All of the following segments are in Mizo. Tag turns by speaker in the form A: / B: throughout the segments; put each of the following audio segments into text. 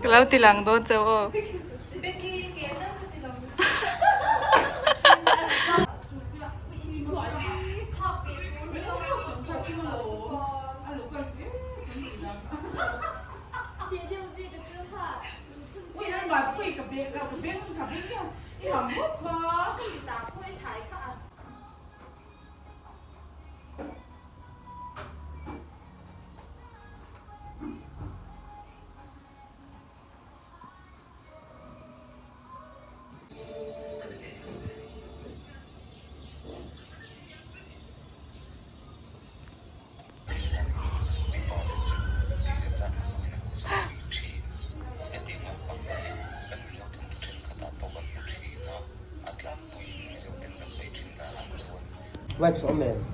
A: Ka lo ti lang dawn cheu aw.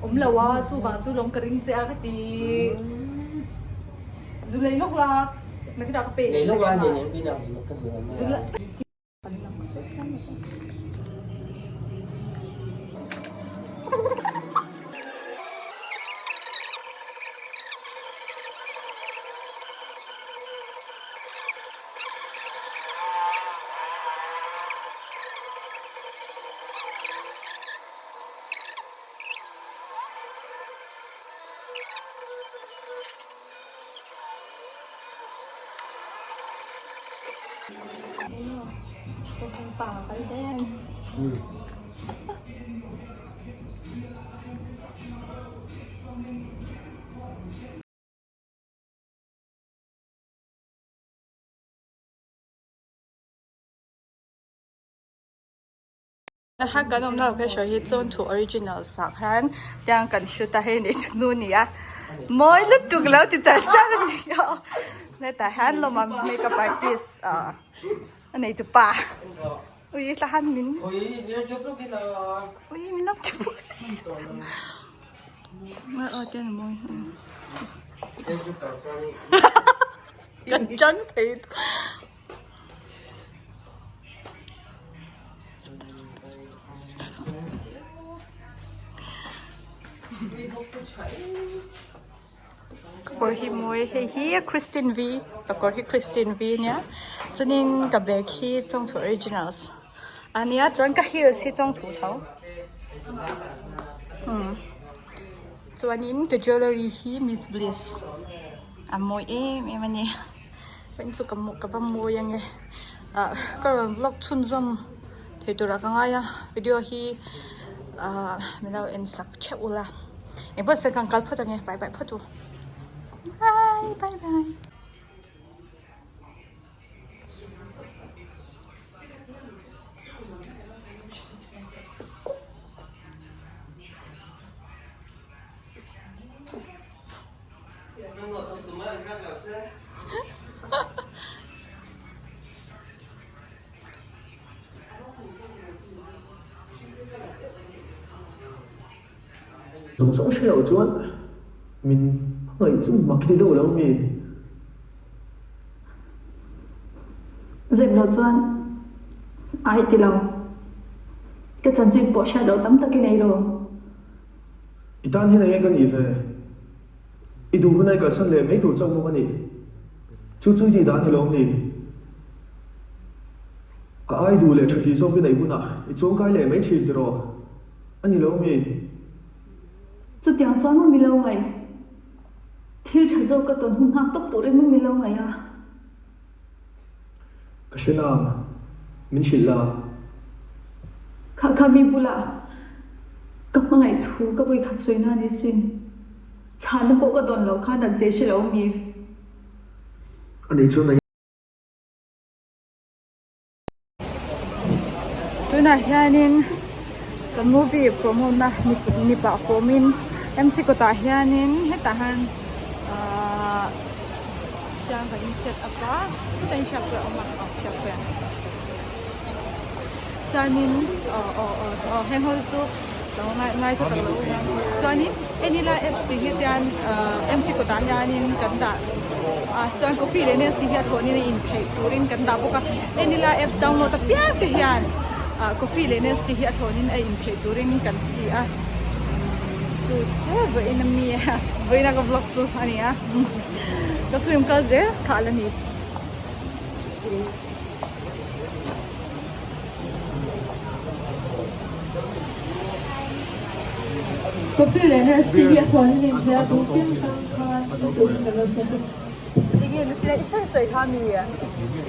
A: Awm lo a, chuvang chu lawm ka ring che a ka ti. Zu lei lawk la, nakita ka pe leh che a. Zu la. Ha kan awmna location hi chuan thu original ah khan tiang kan shoot a hei ni chu nu nia mawi lutuk lo ti char char a ni a hetah hian lawma makeup artist ah a nei tu pa ui tla han min ui min lo ti pui aw tiang a mawi kan chang thei. Ka kawr hi mawi hei hi Christine V ka kawr hi Christine V ania chuanin ka bag hi Chawngthu originals ania chuan ka heels hi Chawngthu tho umm chuanin ka jewellery hi Miss Bliss a mawi em em ani. Heng chu ka ka va mawi ange ah ka rawn vlog chhunzawm thei turah ka ngai a video hi ah min lo en sak theuh ula engpawh se ka kal phawt ange bye bye phawt u bye bye bye.
B: Zawng zawng hre loh chuan min hmangaih chu mak ti deuh lo mi?
C: Zep loh chuan ai ti lo. Ka chanchin pawh hriat loh tam takin ei ru.
B: I tan hian enge ka nih ve? I duh hunah i kalsan leh mai tur chauh maw ka nih? Chu chu i tih dan ni lawm ni? A ai duh leh tha tih zawk i neih hunah i chuangkai leh mai thin tiraw? A ni lo mi?
C: Chutiang chuan maw mi lo ngaih? Thil tha zawk ka tawn hun nghak tawp turin maw mi lo ngaih a?
B: Ka hre nang, min hrilh la.
C: Kha kha mi bulah ka hmangaih thu ka vawi khat sawi na ni sin. Chhana pawh ka dawn loh khan an zir hre lo mi.
B: Ani chuan a.
A: Tunah hianin kan movie promote na ni pah fawmin MC kawtah hianin hetah hian ahh tiang kan in set up a hetah hian hriat pawh a awm a aw hriat pawh chuanin aw aw aw aw heng ho chu lo ngai ngai thawk lo chuanin enila apps tih hi tian ahh MC kawtah hianin kan dah a chuan coffee leh nails tih hi a thlawnin a inpheih turin kan dah bawk a enila apps download apiang te hian ah coffee leh nails tih hi a thlawnin a inpheih turin kan ti a chu chu vawiin ami vawiin a ka vlog chu a ni a. Ka film kal zel kha a la ni.
C: Coffee leh Nestle hi a thlawn in inzia duh piang tang khan turin ka lo sawi a.
A: Tinge Nestle i sawi sawi kha mi?